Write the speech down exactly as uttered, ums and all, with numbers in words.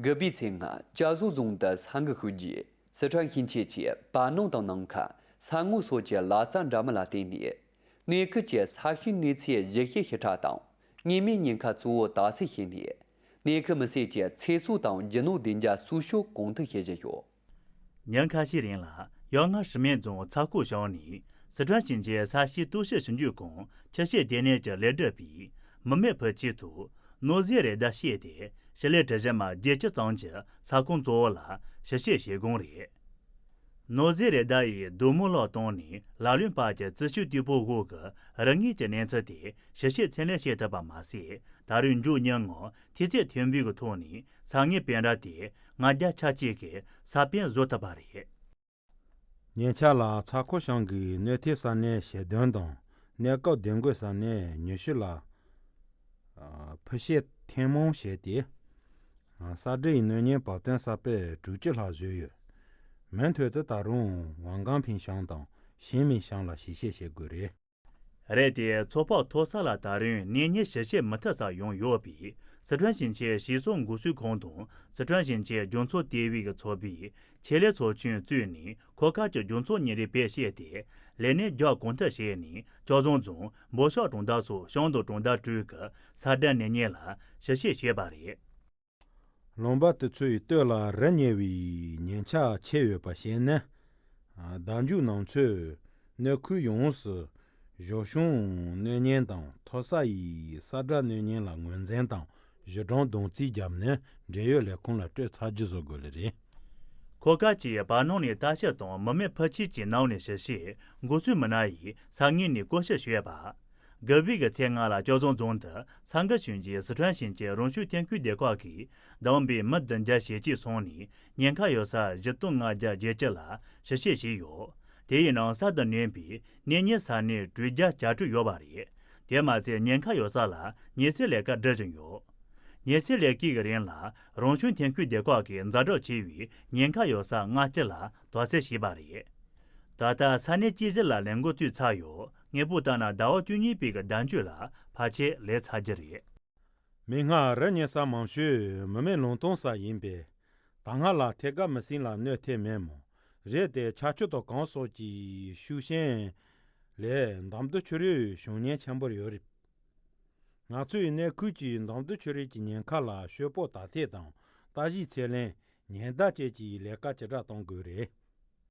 དགུ་པའི་ཚེས་ལྔ་ཅ་བཟོ་རྫོང་དུ་ས་འགུལ་ཤུགས་ཀྱིས་སི་ཁྲོན་ཞིང་ཆེན་གྱི་བར་སྣང་དང་ནང་ཁུལ་ས་ངོས་སོགས་ཀྱི་ལ་རྩྭ་འདྲ་མིན་ལ་བརྟེན་ནས། གནས་ཁུལ་གྱི་ས་ཤུན་གནས་ཚད་གཞི་བྱེ་ཞིབ་ཞིབ་ཕྲ་དང་གཉེན་མི་ཉེན་ཁ་གཙོ་བོ་དག་སེལ་བྱས་ནས། གནས་ཁུལ་མི་སེར་གྱི་ཚེ་སྲོག་དང་རྒྱུ་ནོར་བདེ་འཇགས་སྲུང་སྐྱོབ་གང་ཐུབ་བྱེད་བཞིན་ཡོད། ཉིན་ཁ་ཤས་རིང་ལ་ཡང་སྔ་སི་སྨད་རྫོང་ཚ་ཁོ་ཞང་ནས་སི་ཁྲོན་ཞིང་ཆེན་ས་གཤིས་རྟོག་ཞིབ་ཞིབ་འཇུག་ཁང་ཆུ་ཤེལ་ལྟེ་གནས་ཀྱི་ལས་སྒྲུབ་པས་མི་མེད་ཕུ་ཆེ་ཐུག་ནོར་རྫས་རེ་བརྡ་བཤད་དེ། ཞི་ལི་གྲུ་བཞི་མ་བརྒྱད་ཅུ་ཙམ་གྱི་ས་ཁོངས་གཙོ་བོ་ལ་ཞིབ་བཤེར་བྱེད་དགོངས་རེད། ནོར་རྫས་རེ་བརྡ་ཡིས་རྡོ་སྨུག་ལོག་བཏང་ནས་ལ་ལུན་བར་གྱི་རྩི་ཤུད་རྟུལ་པོ་འོག་གི་རི་ངོས་ཀྱི་གནས་ཚུལ་དེ་ཞིབ་བཤེར་ཚད་ལེན་བྱེད་ཐུབ་པ་མ་ཟད། ད་རེས་མཇུག་ཉིན་ངོ་ཐེལ་ཙེ་ཐེམ་བུའི་གི་ཐོག་ནས་ས་ངོས་པེན་ར་དེ་ལྔ་བརྒྱ་ཆ་གཅིག་གི་ས་པེན་བཟོ་ཐུབ་པ་རེད། ཉེ་ཆར་ལ་ཚ་ཁོ་ཞང་གིས་གནོད་ཐེབས་ས་གནས་ཞེ་བདུན་དང་གནས་སྐབས་བདེ་འགོད་ས་གནས་ཉི་ཤུ་ལ་ཨ་ཕུ་ཤེ་ཐེངས་མང་བྱས་ཏེ། ཨ་ས་འབྲུ་ཡི་གནོད་ཉེན་བབ་བསྟུན་ས་པེན་དྲུག་ཅུ་ལྷག་བཟོས་ཡོད། མུ་མཐུད་དུ་ད་རུང་ཝང་ཀང་ཕིན་ཞང་དང་ཞིན་མིན་ཞང་ལ་ཞིབ་བཤེར་བྱེད་དགོས་རེད། རེད་དེ། མཚོ་ཕག་མཐོ་ས་ལ་ད་རུང་གནས་ཉེན་ཞིབ་བཤེར་མུ་མཐུད་ས་ཡོང་ཡོད་པས། སི་ཁྲོན་ཞིང་ཆེན་གཤིས་སོགས་འགོག་སྲུང་ཁང་དང་སི་ཁྲོན་ཞིང་ཆེན་རྒྱུ་ཚོགས་ལྟེ་བའི་གི་ཚོགས་པས་ཆེད་ལས་ཚོགས་ཆུང་བཙུགས་ནས། ཁོ་ཁ་གྱི་རྒྱུ་ཚོགས་གཉིས་རེ་བེད་སྤྱད་དེ་ལས་གནས་རྒྱག་གང་ཐུབ་བྱས་ནས། ལྕོག་བཟང་རྫོང་། འབོ་གཤོག་གྲོང་རྡལ་སོགས་ཞང་དང་གྲོང་རྡལ་དྲུག་གི་ས་དགྲ་གནས་ཉེན་ལ་ཞིབ་བཤེར་བྱས་པ་རེད། ལུང་པ་དེ་ཚོའི་སྟོད་ལ་རི་ཉིལ་བའི་ཉེན་ཆག་ཆེ་ཡོད་པ་ཤེས་ནས། བརྡ་འཇུག་གནང་ཚོས་གནས་ཁུལ་ཡོངས་སུ་གཞོགས་ཤིང་གནོད་ཉེན་དང་མཐོ་ས་ཡི་ས་དགྲ་གནོད་ཉེན་ལ་ངོས་འཛིན་དང་། གཞི་གྲངས་བསྡོམས་རྩིས་བརྒྱབ་ནས་འབྲེལ་ཡོད་ལས་ཁུངས་ལ་སྤྲོད་ཚར་རྒྱུ་བཟོ་དགོས་ལེ་རེད། ཁོ་ཁ་གྱིས་བར་སྣང་ནས་ལྟ་ཞིབ་དང་མི་མེད་ཕུ་ཆེ་གྱི་ནང་ནས་ཞིབ་བཤེར། འགོག་སྲུང་མི་སྣ་ཡིས་ས་ངོས་ནས་བསྐོར་ཞིབ་བྱས་པ། དགུ་པའི་གི་ཚེས་ལྔ་ལ་ལྕོག་བཟང་རྫོང་དུ་ས་འགུལ་བྱུང་རྗེས་སི་ཁྲོན་ཞིང་ཆེན་རང་སྐྱོང་ཐོན་ཁུལ་སྡེ་ཁག་གིས་བདམས་པའི་མི་བདུན་བརྒྱ་ཞེ་གཅིག་སོང་ནས་ཉེན་ཁ་ཡོད་ས་བཞི་སྟོང་ལྔ་བརྒྱ་བརྒྱད་ཅུ་ལ་ཞིབ་བཤེར་བྱས་ཡོད། དེ་ཡི་ནང་ས་དང་བསྣན་པའི་གནས་ཉེན་ས་གནས་དྲུག་བརྒྱ་གྱ་དྲུག་ཡོད་པ་རེད། དེ་མ་ཟད་ཉེན་ཁ་ཡོད་ས་ལ་ཉེན་སེལ་ལས་ཀ་སྒྲུབ་བཞིན་ཡོད། ཉེན་སེལ་ལས་ཀའི་རིང་ལ་རང་སྐྱོང་ཐོན་ཁུལ་སྡེ་ཁག་གིས་ཛ་དྲག་ཆེ་བའི་ཉེན་ཁ་ཡོད་ས་ལྔ་བཅུ་ལ་དོགས་སེལ་བྱས་པ་རེད། ད་ལྟ་ས་གནས་གཅིག་བཞི་ལ་ལས་འགུལ་བཙུགས་ཚར་ཡོད། དངོས་པོ་ལྟར་ན་ཟླ་བ་བཅུ་གཉིས་པའི་གི་ཟླ་མཇུག་ལ་ཕལ་ཆེར་ལས་ཚར་རྒྱུ་རེད། མིག་སྔར་རི་ཉིལ་ས་མང་ཤོས་མི་མེད་ལུང་སྟོང་ས་ཡིན་པས། ད་སྔ་ལ་ཐད་ཀར་མི་སེར་ལ་གནོད་ཐེབས་མེད་མོད། རེད་དེ། ཆར་ཆུ་དང་གངས་སོགས་ཀྱི་ཤུགས་རྐྱེན་ལས་འདམ་རྡོ་ཆུ་རུད་བྱུང་ཉེན་ཆེན་པོ་ཡོད་རེད། ང་ཚོས་གནས་ཁུལ་གྱི་འདམ་རྡོ་ཆུ་རུད་ཀྱི་ཉེན་ཁ་ལ་ཤོག་བུ་དག་ཐེར་དང་ལྟ་ཞིབ་ཚད་ལེན། ཉེན་བརྡ་བཅས་ཀྱི་ལས་ཀ་ཇེ་དྲག་གཏོང་དགོས་རེད།